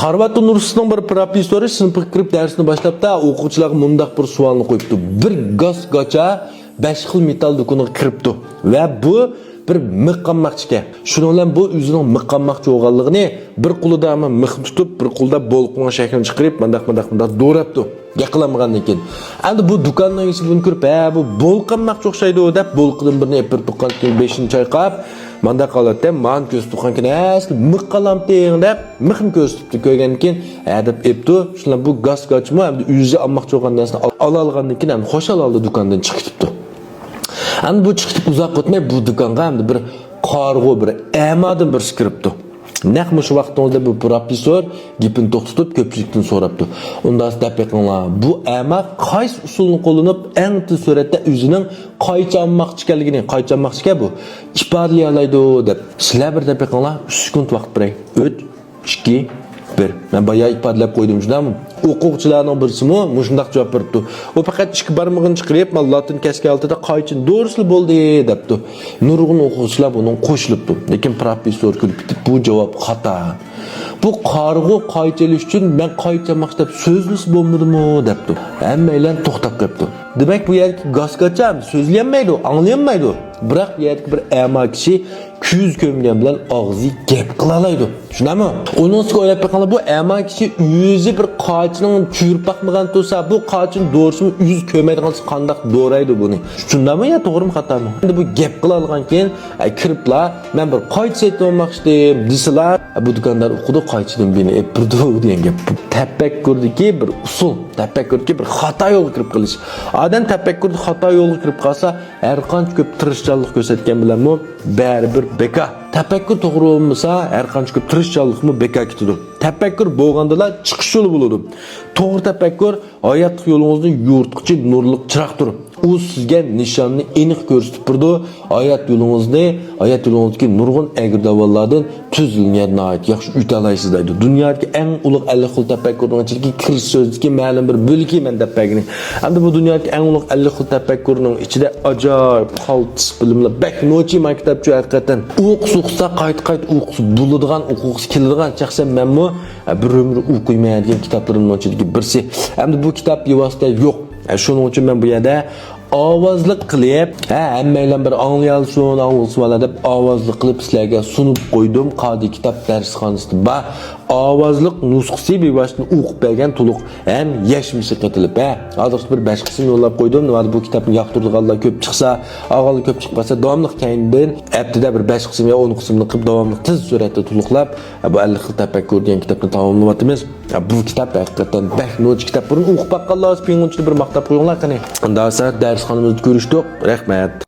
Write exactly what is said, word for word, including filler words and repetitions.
ھارۋارد ئۇنىۋېرسىتېتىنىڭ بىر پروفېسسورى سىنىپقا كىرىپ دەرسنى باشلاپتا، ئوقۇغۇچىلارغا مۇنداق بىر سوئالنى قويۇپتۇ. بىر گاس گاچا بەش خىل مېتال دۇكىنىغا كىرىپتۇ ۋە بۇ بىر مىخ ئالماقچىكەن. شۇنىڭ بىلەن بۇ ئۆزىنىڭ مىخ ئالماقچى بولغانلىقىنى، بىر قولىدا مىخنى تۇتۇپ، بىر قولىدا بولقىنىڭ شەكلىنى چىقىرىپ، مانداق، مانداق، مانداق دوراپتۇ. گەپ قىلالمىغاندىن كېيىن، ئەمدى بۇ دۇكاننىڭ ئىگىسى بۇنى كۆرۈپ، ھە، بۇ بولقا ئالماقچى ئوخشايدۇ دەپ، بولقىدىن بىرنى ئېلىپ بېرىپ تۇغقاندىن كېيىن، بېشىنى چايقاپ، مانداق ھالەتتە ماڭا كۆرسىتىپ تۇغقانكەن، ھە، سىلەر مىخ ئالامتىڭ دەپ، مىخنى كۆرسىتىپتۇ. كۆرگەندىن كېيىن، ھە دەپ ئېپتۇ. شۇنداق بۇ گاس گاچىمۇ ئەمدى ئۆزى ئالماقچى بولغان نەرسىنى ئال-، ئالالىغاندىن كېيىن، ئەمدى خۇشال ھالدا دۇكاندىن چىقىپ كېتىپتۇ. ئەمدى بۇ چىقىپ ئۇزاق ئۆتمەي، بۇ دۇكانغا ئەمدى بىر قارىغۇ، بىر ئەمادىن بىرسى كىرىپتۇ. نەق مۇشۇ ۋاقتىڭىزدا بۇ پروفېسسور گېپىنى توختىتىپ، كۆپچىلىكتىن سوراپتۇ. ئۇنداق دەپ بېقىڭلار، بۇ ئەما قايسى ئۇسۇلنى قوللىنىپ، ئەڭ تېز سۈرئەتتە ئۆزىنىڭ قايچا ئالماقچى ئىكەنلىكىنى، قايچا ئالماقچى ئىكەن بۇ، ئىپادىلىيەلەيدۇ دەپ. سىلەر بىر دەپ بېقىڭلار، ئۈچ سېكۇنت ۋاقىت بېرەي. ئۈچ، ئىككى، بىر. مەن بايا ئىپادىلەپ قويدۇم، شۇنداقمۇ؟ ئوقۇغۇچىلارنىڭ بىرسىمۇ مۇشۇنداق جاۋاب بېرىپتۇ. ئۇ پەقەت ئىككى بارمىقىنى چىقىرىپ، مانا لاتىن كەسكى ھالىتىدە قايچىنى دورىسىلا بولدى دەپتۇ. نۇرغۇن ئوقۇغۇچىلار بۇنىڭغا قوشۇلۇپتۇ. لېكىن پروفېسسور كۈلۈپ كېتىپ، بۇ جاۋاب خاتا. بۇ قارىغۇ قايچا ئېلىش ئۈچۈن مەن قايچا ئالماقچى دەپ سۆزلىسە بولمىدىمۇ دەپتۇ. ھەممەيلەن توختاپ قېلىپتۇ. دېمەك، بۇ يەردىكى گاس گاچا سۆزلىيەلمەيدۇ، ئاڭلىيالمايدۇ. بىراق بۇ يەردىكى بىر ئەما كىشى كۆزى كۆرمىگەن بىلەن ئاغزى گەپ قىلالايدۇ. شۇنداقمۇ؟ ئۇنىڭ ئۈستىگە ئويلاپ بېقىڭلار، بۇ ئەما كىشى ئۆزى بىر قاچىنىڭ كۆرۈپ باقمىغان تۇرسا، بۇ قاچىنى دورىسىمۇ ئۆزى كۆرمەيدىغان قانداق دورايدۇ بۇنى؟ شۇنداقمۇ يا توغرىمۇ خاتامۇ؟ ئەمدى بۇ گەپ قىلالىغانكەن، ئە، كىرىپلا، مەن بىر قايچا سېتىۋالماقچىدىم دېسىلا، بۇ دۇكاندار ئۇقىدۇ، قايچىدىن بىرنى ئېلىپ بېرىدۇ دېگەن گەپ. تەپەككۇردىكى بىر ئۇسۇل، تەپەككۇردىكى بىر خاتا يولغا كىرىپ قېلىش. ئادەم تەپەككۇردا خاتا يولغا كىرىپ قالسا، ھەر قانچە كۆپ تىرىشچانلىق كۆرسەتكەن بىلەنمۇ بەرىبىر بىكار. تەپەككۇر توغرا بولمىسا، ھەر قانچە كۆپ تىرىشچانلىقمۇ بىكار كېتىدۇ. تەپەككۇر بولغاندىلا چىقىش يولى بولىدۇ. توغرا تەپەككۇر ھاياتلىق يولىڭىزنى يورۇتقۇچى نۇرلۇق چىراغدۇر. ئۇ سىزگە نىشاننى ئېنىق كۆرسىتىپ بېرىدۇ. ھايات يولىڭىزنى، ھايات يولىڭىزدىكى نۇرغۇن ئەگرى-داۋانلاردىن تۈزۈلگەن ناھايىتى ياخشى ئۆتەلەيسىز دەيدۇ. دۇنيادىكى ئەڭ ئۇلۇغ ئەللىك خىل تەپەككۇرنىڭ ئىچىدىكى كىرىش سۆزىدىكى مەلۇم بىر بۆلىكى مەن دەپ بەرگىنى. ئەمدى بۇ دۇنيادىكى ئەڭ ئۇلۇغ ئەللىك خىل تەپەككۇرنىڭ ئىچىدە ئاجايىپ قالتىس بىلىملەر، بەك نوچى ما كىتابچۇ ھەقىقەتەن. ئوقۇسا ئوقۇسا قايتا-قايتا ئوقۇسا بولىدىغان، ئوقۇغۇسى كېلىدىغان. شەخسەن مەنمۇ بىر ئۆمۈر ئوقۇيمەن دېگەن كىتابلىرىمنىڭ ئىچىدىكى بىرسى. ئەمدى بۇ كىتاب بىۋاسىتە يوق. شۇنىڭ ئۈچۈن مەن بۇ يەردە ئاۋازلىق قىلىپ، ھە، ھەممەيلەن بىر ئاڭلىيالسۇن، ئاڭلىسۇنلا دەپ ئاۋازلىق قىلىپ سىلەرگە سۇنۇپ قويدۇم. قادىر كىتاب دەرسخانىسىدا بار. ئاۋازلىق نۇسخىسى بىۋاسىتە ئوقۇپ بەرگەن تولۇق ھەم يەشمىشى قېتىلىپ، ھە. ھازىر بىر بەش قىسىم يوللاپ قويدۇم. نېمە بۇ كىتابنى ياقتۇرىدىغانلار كۆپ چىقسا، ئالغانلار كۆپ چىقىپ قالسا، داۋاملىق كەينىدىن ھەپتىدە بىر بەش قىسىم يا ئون قىسىمنى قىلىپ، داۋاملىق تېز سۈرئەتتە تولۇقلاپ، بۇ ئەللىك خىل تەپەككۇر دېگەن كىتابنى تاماملىۋاتىمىز. بۇ كىتاب ھەقىقەتەن بەك نوچى كىتاب. بۇرۇن ئوقۇپ باققانلار پىڭۇنچىنى بىر ماختاپ قويۇڭلار قېنى. ئۇنداق بولسا دەرسخانىمىزدا كۆرۈشتۇق. رەھمەت.